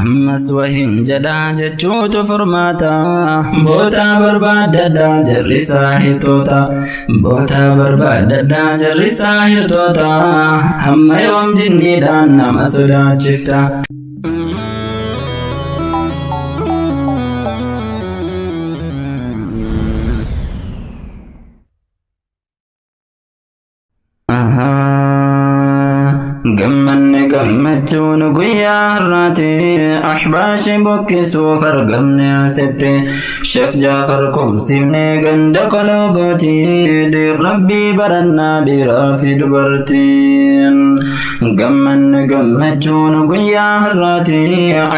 Ammas wahin jedhaa jechuutu furmaata. Bootaa barbaadadhaa jarri saahirtoota. Bootaa barbaadadhaa jarri saahirtoota. Hamma yoom jinniidhaan nama sodaachifta? Gammanne gammachuun guyyaa har'aati. Ahbaashi buqqisuuf argamne asitti. Sheekh Jaafar qubsiifne ganda qolobooti. Rabbii barannaa dhiiraa fi dubartiin. Gammanne gammachuun guyyaa har'aati.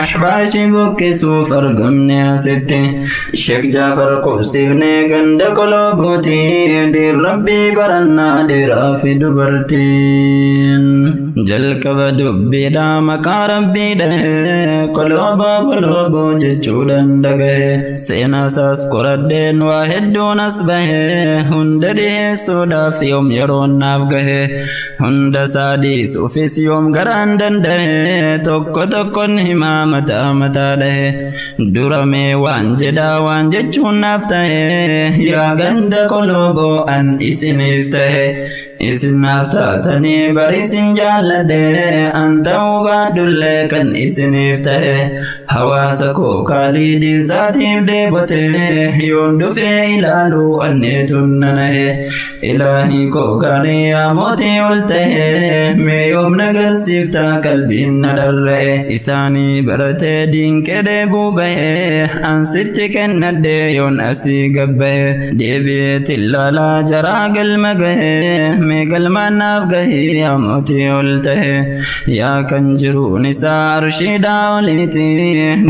Ahbaashi buqqisuuf argamne asitti. Sheekh Jaafar qubsiifne ganda qolobooti. Rabbii barannaa dhiiraa fi dubartiin. Jalqaba dubbiidhaa maqaa rabbii dhahe, qolooboo qolooboo jechuudhaan dhagahe. Seenaa isaas qoradheen waa hedduun as bahe, hunda dhiheessuudhaaf yoom yeroon naaf gahe, hunda isaa dhiisuufis yoom garaan danda'e, tokko tokkoon himaa mataa mataa dhahe. Duramee waan jedhaa waan jechuun naaf ta'e, yaa ganda qolooboo an isiniif ta'e. Isin naaf taatanii bari isin jaalladhe, an ta'uu baadhullee kan isiniif ta'e. Hawaasa koo kaalii diinsaatiif deebote, yoon dhufee ilaalu anneetun nanahe. Ilaahii koo gaarii yaa mootii ol ta'e, mee yoom nagarsiifta qalbiin na dharra'e. Isaanii baratee diinqee deebuu bahe, an sitti kennadhe yoon asii gabbahe. Deebi'ee tillaalaa jaraa galma gahe, mee galmaan naaf gahe yaa mootii ol ta'e. Yaa kan jiruun isaa arshiidhaa oliiti,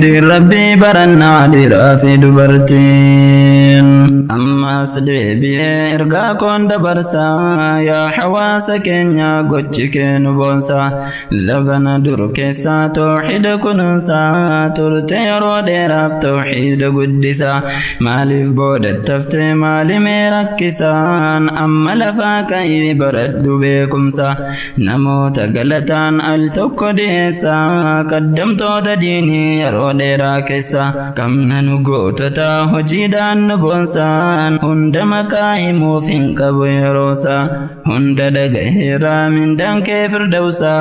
diin rabbii barannaa dhiiraa fi dubartiin. Ammas deebi'ee ergaa koon dabarsaa, yaa hawaasa keenya gochi kee nu boonsa. Zabana dur keessaa tawxiida kunuunsaa turte, yeroo dheeraaf tawxiida guddisa. Maaliif boodattaftee maalimee rakkisaan? Amma lafaa ka'ii baradhu beekumsa. Namoota galataan al tokko dhiyeessa, qaddamtoota diinii yeroo dheeraa keessa. Qabna nu gootota hojiidhaan nu boonsaan, hunda maqaa himuuf hin qabu yeroosa. Hunda dhagaheera mindaan kee firdawsa,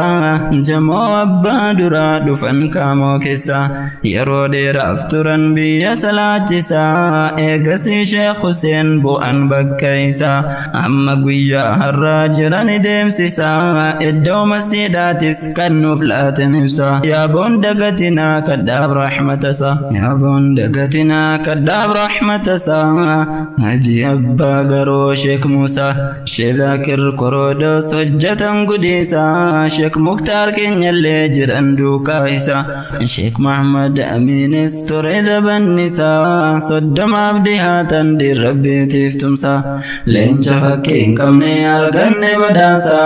jamoo abbaa duraa dhufan kaamoo keessa yeroo dheeraaf turan biyya salaachisa. Eegasii Sheekh Huseen bu'an bakka isaa, amma guyyaa har'aa jiran deemsisa. Iddoo masjiidaatis kan nuuf laaten ibsa. Yaaboon dagatinaa kadhaaf rahmatasa, yaaboon dagatinaa kadhaaf rahmatasa. Haji Abbaa Garoo, Sheekh Muusaa, Sheekh Korodos hojjetan gudiisa, Sheekh Muktaar keenyallee jiran duukaa isa, Sheekh Muhammad Aminis ture dabannisa, 30f dhihaatan dirrabbiitiif tumsa. Leenca fakkii hin qabne arganne badhaasa,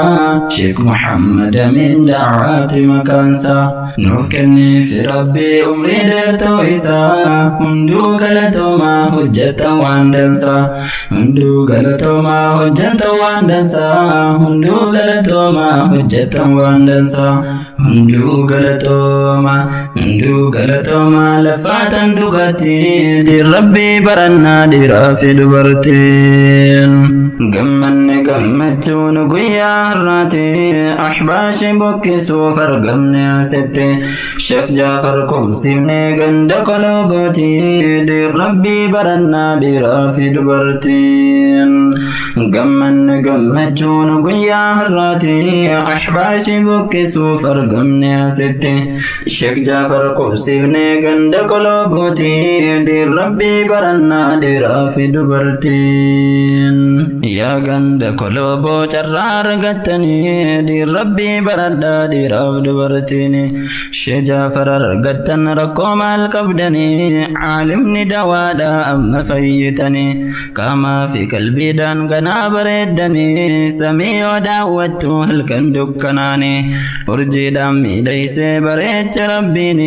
Sheekh Muhammad Amin da'awaati maqaansa. Nuuf kenneef rabbii umrii dheertuu isaa. Hunduu galatoomaa hojjetan waan dansaa, hunduu galatoomaa hojjetan waan dansaa, hunduu galatoomaa hojjetan waan dansaa, hunduu galatoomaa, hunduu galatoomaa lafaatan dhugatti. Rabbii barannaa dhiiraa fi dubartiin. Gammanne gammachuun guyyaa har'aati. Ahbaashi buqqisuuf argamne asitti. Sheekh Jaafar qubsiifne ganda qolobooti. Rabbii barannaa dhiiraa fi dubartiin. Gammanne gammachuun guyyaa har'aati. Ahbaashi buqqisuuf argamne asitti. Sheekh Jaafar qubsiifne ganda qolobooti. Rabbii barannaa dhiiraa fi dubartiin. Yaa ganda qoloboo carraa argattanii, rabbii baradhaa dhiiraaf dubartiin. Sheekh Jaafar argattan rakkoo maal qabdanii? Caalimni dawaadha amma fayyitanii, qaamaa fi qalbiidhaan ganaa bareeddanii. Samii yoo daawwattu halkan dukkanaanii, urjiidha. Ilmiidhaan miidhaysee bareecha Rabbiin,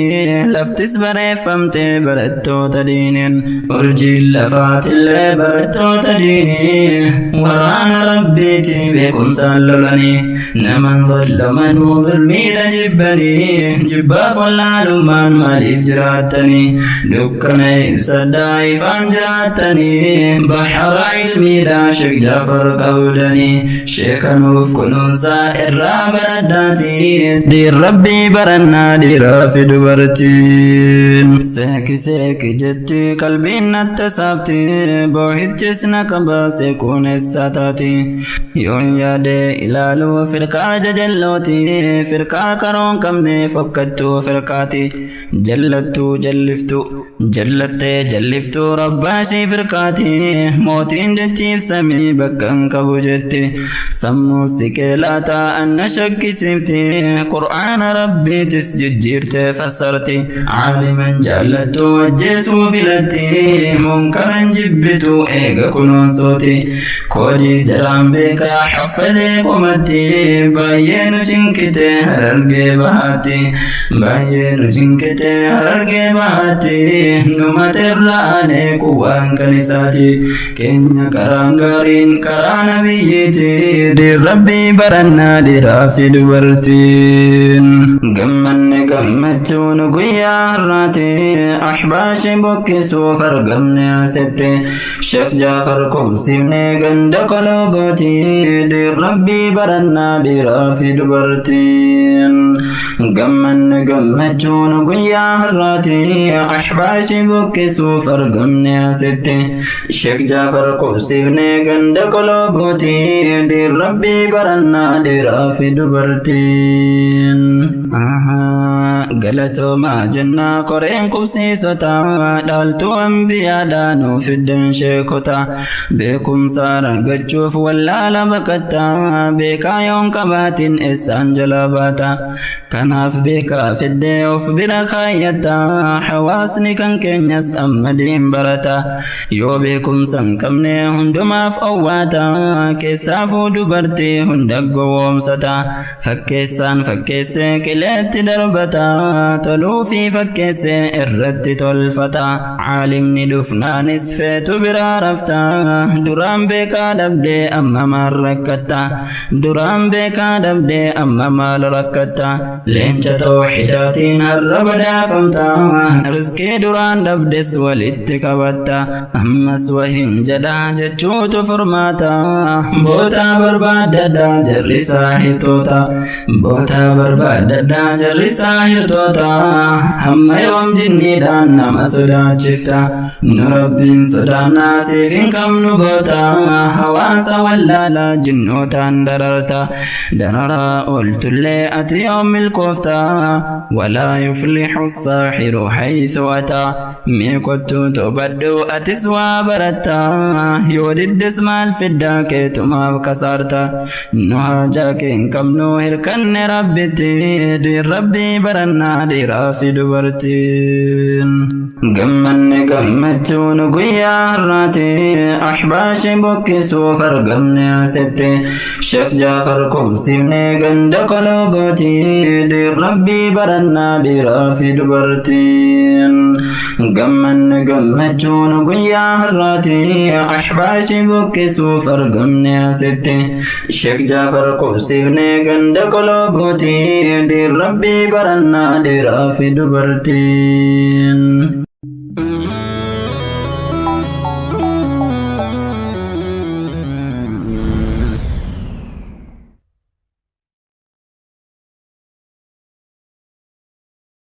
laftis bareeffamte barattoota diiniin. Urjiin lafaatillee barattoota diinii, waraana Rabbiiti beekumsaan lolanii. Naman zallomanuu zulmiidha jibbanii, jibbaaf wallaalummaan maaliif jiraattanii? Dukkana ibsaddaa ifaan jiraattanii, bahara ilmiidhaa Sheek Jaafar qabdanii. Sheekanuuf kunuunsaa irraa baradhaati, diin Rabbii barannaa dhiiraa fi dubartiin. Seeki seeki jetti qalbiin natta saafti, boohichis na qaba seekuun eessaa taati? Yoon yaade ilaalu firqaa jajallooti, firqaa karoon qabne fokkattuu firqaati. Jallattuu jalliftu, jallattee jalliftuu rabbaashii firqaati. Mootiin jechiif samii bakka hin qabu jetti. Sammuu siqee laataa anna shakkisiifti, Qur'aana Rabbiitis jijjiirtee fassarti. Caaliman jaallattuu ajjeesuu filatti, munkaran jibbitu eega kunuunsuuti. Koodii jaraan beekaa haffadee qomatti, baay'ee nu cinqite Harargee bahaatti. Baay'ee nu cinqite Harargee bahaatti. Numatirra aanee quwwaan kan isaati. Keenya karaan gaariin karaa nabiyyiiti. Diin Rabbii barannaa dhiiraa fi dubartiin. Gammanne gammachuun guyyaa har'aati. Ahbaashi bokkisuuf argamne asitti. Sheekh Jaafar qubsiifne ganda qolobooti. Diin Rabbii barannaa dhiiraa fi dubartiin. Gammanne gammachuun guyyaa har'aati. Ahbaashi bokkisuuf argamne asitti. Sheekh Jaafar qubsiifne ganda qolobooti. Diin Rabbii barannaa dhiiraa fi dubartiin. Galatoomaa jennaa qoreen qubsiisota, dhaaltuu ambiyaadhaa nuuf fiddan sheekota. Beekumsa argachuuf wallaala baqatta, beekaa yoon qabaatin eessaan jala baata? Kanaaf beekaa fiddee of bira kaayyatta, hawaasni kan keenyas ammadiin barata. Yoo beekumsa hin qabne hundumaaf owwaata, keessaafuu dubartii hunda gowwoomsata. Fakkeessaan fakkeessee qileetti darbata, toluu fi fakkeessee irratti tolfata. Caalimni dhufnaanis feetu biraa rafta, duraan beekaa dhabdee amma maal rakkatta? Duraan beekaa dhabdee amma maal rakkatta? Leenca toohidaatiin har'a badhaafamta, rizqii duraan dhabdes walitti qabatta. Ammas wahin jedha jechuutu furmaata, bootaa barbaaddadha jarri saahirtoota. Bootaa barbaaddadha jarri saahirtoota. Hamma yoom jinniidhaan nama sodaachifta? Nu Rabbiin sodaannaa, siif hin qabnu boota. Hawaasa wallaalaa jinnootaan dararta, dararaa ooltullee ati yoom milkoofta? Walaa yuflixu saaxiru haysu ataa. Mee kottuu toobadhu, atis waa baratta. Yoo diddes maal fiddaa, keetumaaf kasaarta. Nu haajaa kee hin qabnu, hirkanne Rabbitti. Diin Rabbii barannaa dhiiraa fi dubartiin. Gammanne gammachuun guyyaa har'aati. Ahbaashi bokkisuuf argamne asitti. Sheekh Jaafar qubsiifne ganda qolobooti. Diin Rabbii barannaa dhiiraa fi dubartiin. Gammanne gammachuun guyyaa har'aati. Ahbaashi bokkisuuf argamne asitti. Sheekh Jaafar qubsiifne ganda qolobooti. Diin Rabbii barannaa dhiiraa fi dubartiin.